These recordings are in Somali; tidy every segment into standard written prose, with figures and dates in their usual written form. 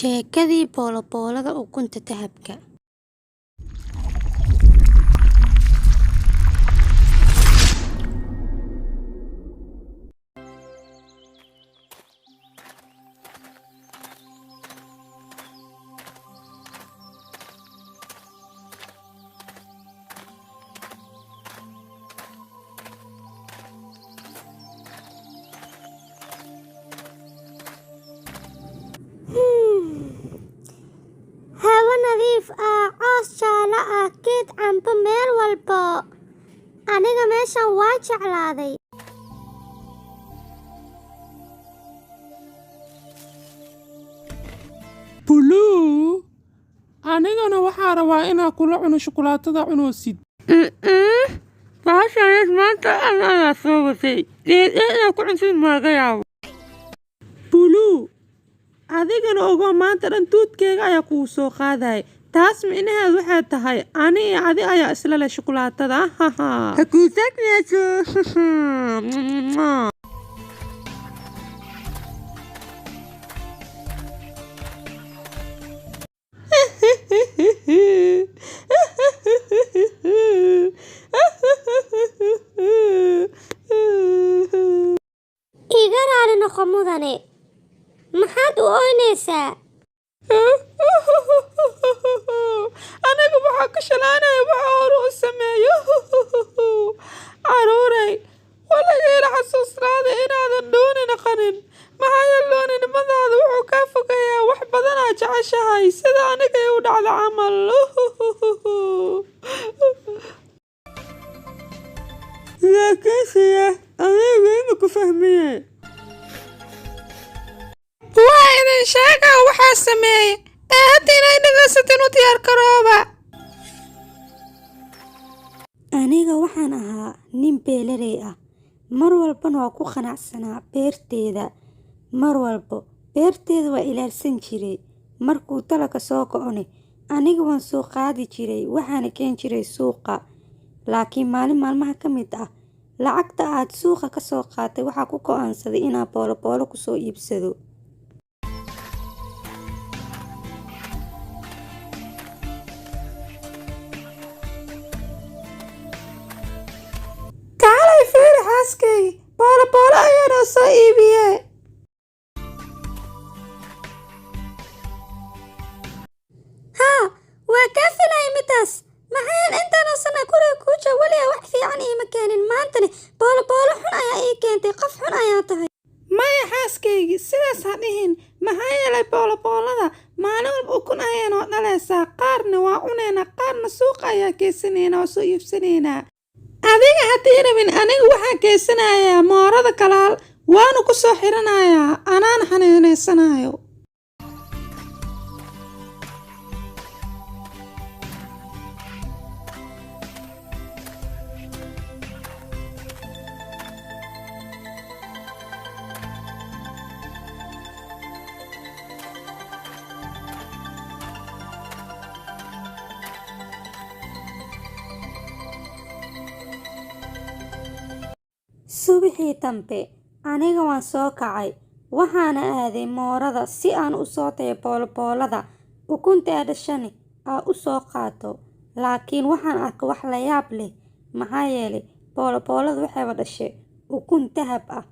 Sheekadii Boolo-boolada Ukunta Dahabka. Hawo nadiif ah, caws jaalle ah, geed cambe meel walba. Aniga meeshan waan jeclaaday. Buluu, anigana waxaa rabaa inaa kula cuno shukulaatada cunoosid. Bahashaas maanta an ayaa soo watay. Dheedheed ku cuntid ma laga yaabo. Buluu, adigana ogo maanta dhan tuudkeyga ayaa kugu soo qaadaya. Taas micnaheedu waxay tahay ani iyo adi ayaa isla leh shukulaatada. Ha kuu tagnaato. Iga raali noqo mudane. Maxaad u ooynaysaa? Aniga waxaa ka shalaanaya waxa hore u sameeyo. Caruuray, walageena xasuusnaada inaadan dooni naqanin. Maxaa yeelay dooninimadaada wuxuu kaa fogeeyaa wax badan aad jeceshahay sida aniga ay u dhacdo camal. Laakiinse aniga ima ku fahmiye. Waa idin sheegaa waxaa sameeyey ee hadda inay dhegaysateen u diyaar garooba. Aniga waxaan ahaa nin beeraley ah. Mar walbana waa ku qanacsanaa beerteyda. Mar walbo beerteyda waa ilaalsan jiray. Markuu dalagga soo go'one, aniga waan soo qaadi jiray, waxaana keen jiray suuqa. Laakiin maalin maalmaha ka mid ah, lacagta aad suuqa ka soo qaatay waxaa ku go'aansaday inaan boolo-boolo ku soo iibsado. Kaalay fiiri xaaskayga, boolo-boolo ayaa noo soo iibiyey. Haa, waa kaa filayay midaas. Maxaa yeelay intaan oo sano guriga kuu joogo weligaa wax fiican iima keenin. Maantana boolo-boolo xun ayaa ii keentay. Qof xun ayaa tahay. Maya xaaskaygi, sidaas ha dhihin. Maxaa yeelay boolo-boolada maalin walba ukun ayay noo dhalaysaa. Qaarna waa cuneynaa, qaarna suuqa ayaa geysanaynaa oo soo iibsanaynaa. Adiga haddii rabin aniga waxaan geysanayaa moorada kalaal, waana ku soo xiranayaa, anaan xanaanaysanayo. Subaxii dambe, aniga waan soo kacay, waxaana aaday moorada si aan u soo tayo boolo-boolada ukunta ee dhashani aa u soo qaato. Laakiin waxaan arkay wax la yaab leh. Maxaa yeelay boolo-booladu waxayba dhashay ukun dahab ah.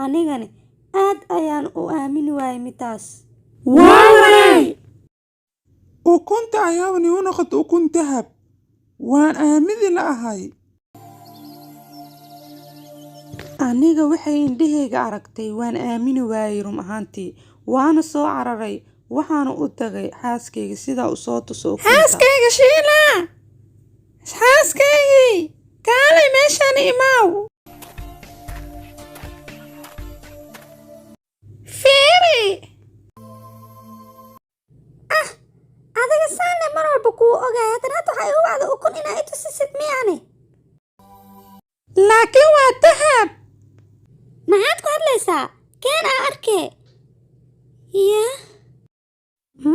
Anigana aad ayaan u aamini waayay midaas. Waa waray! Ukunta ayaaba nigu noqotay ukun dahab. Waan aamidi la'ahay. Aniga waxay indhahayga aragtay waan aamini waayay run ahaantii. Waana soo cararay, waxaana u tagay xaaskayga sidaa u soo tuso ukunta. Xaaskayga Sheila! Xaaskaygii! Kaalay meeshaan imaaw. Fiiri! Ah, adiga saanle mar walba kuu ogaay. Haddana hadda waxaa igu wacda ukun inaa i tusisid miyaane? Laakiin waa dahab. Maxaad ku hadlaysaa? Keen aa arkee. Yaa.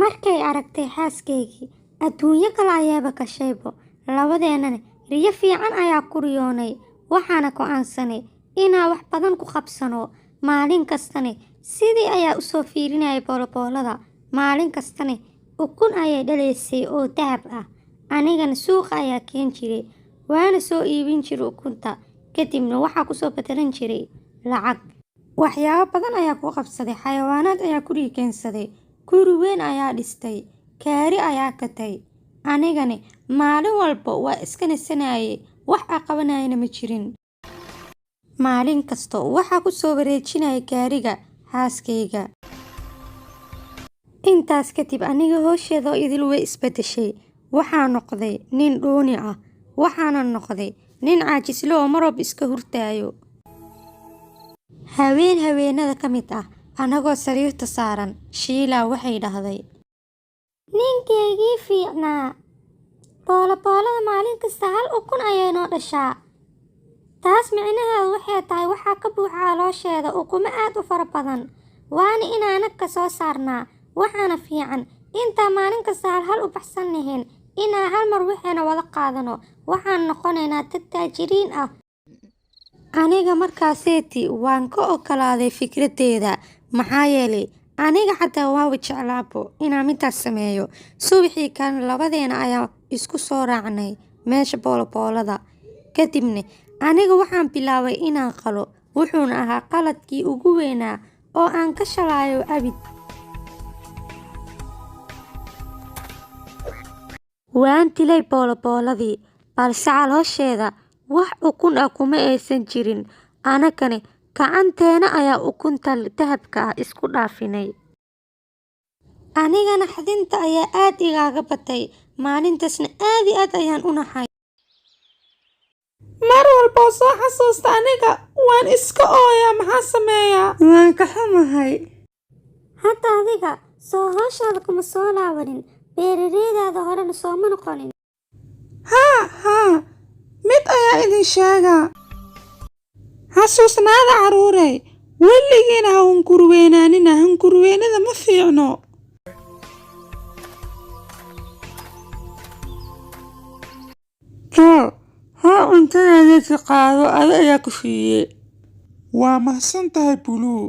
Markay aragtay xaaskaygii, adduunyo kale ayaaba gashaybo. Labadeennana riyo fiican ayaa ku riyoonay. Waxaana go'aansanay inaan wax badan ku qabsano. Maalin kastana sidii ayaa u soo fiirinayay boolo-boolada. Maalin kastana ukun ayay dhalaysay oo dahab ah. Anigana suuqa ayaa keen jiray, waana soo iibin jiray ukunta, kadibna waxaa ku soo bedelan jiray lacag. Waxyaabo badan ayaa ku qabsaday, xayawaanaad ayaa guriga keensaday, guri weyn ayaa dhistay, gaari ayaa gatay. Anigana maalin walba waa iska nasanayay, wax aan qabanayana ma jirin. Maalin kasta waxaa ku soo wareejinaya gaariga xaaskayga. Intaas kadib aniga howsheeda oo idil way isbedeshay. Waxaa noqday nin dhuuni ah, waxaana noqday nin caajisle oo mar walba iska hurtaayo. Haween haweenada ka mid ah, anagoo sariirta saaran, Sheila waxay dhahday: Ninkaygii fiicnaa. Boolo-boolada maalin kasta hal ukun ayay noo dhashaa. Taas micnaheedu waxay tahay waxaa ka buuxa caloosheeda ukumo aad u fara badan. Waana inaan ka soo saarnaa. Waxaana fiican intaan maalin kasta hal hal u baxsan lahayn inaan hal mar waxayna wada qaadano. Waxaan noqonaynaa dad taajiriin ah. Aniga markaaseeti waan ka oggolaaday fikraddeeda, maxaa yeelay aniga xataa waaba jeclaabo inaan midaas sameeyo. Subaxii kalena labadeena ayaa isku soo raacnay meesha boolo-boolada. Kadibna aniga waxaan bilaabay inaan qalo, wuxuuna ahaa qaladkii ugu weynaa oo aan ka shalaayo abid. Waan dilay boolo-booladii, balse caloosheeda wax ukun ah kuma aysan jirin. Anagana gacanteena ayaa ukunta dahabka ah isku dhaafinay. Anigana naxdinta ayaa aad igaaga batay. Maalintaasna aad iyo aad ayaan u naxay. Mar walba oo soo xasuusta aniga waan iska ooyaa. Maxaa sameeyaa? Waan ka xumahay. Hadda adiga soo howshaada kuma soo laabanin. Beeralaydaada horena sooma noqonin. Haa haa, mid ayaa idin sheegaa. Xasuusnaada carruurey, weligiina ha hunkurweynaanina. Hunkurweynida ma fiicno. Joe, haa cuntadaada qaado, adi ayaa ku siiyey. Waa mahadsan tahay Blue.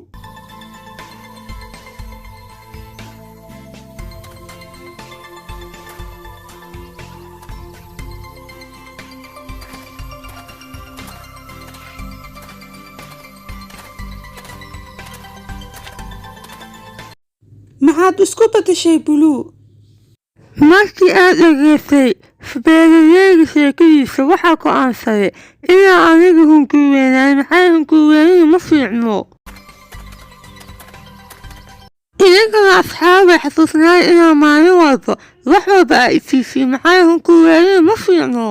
Maxaad isku beddeshay Blue? Markii aad dhegaysay beeralayga sheekadiisa, waxaa go'aansaday inaan aniga hunkurweynaan, maxaa hunkurweynidu ma fiicno. Idinkana asxaabay xasuusnaay inaan maalin walba wax walba aa isiisiin, maxaa hunkurweynidu ma fiicno.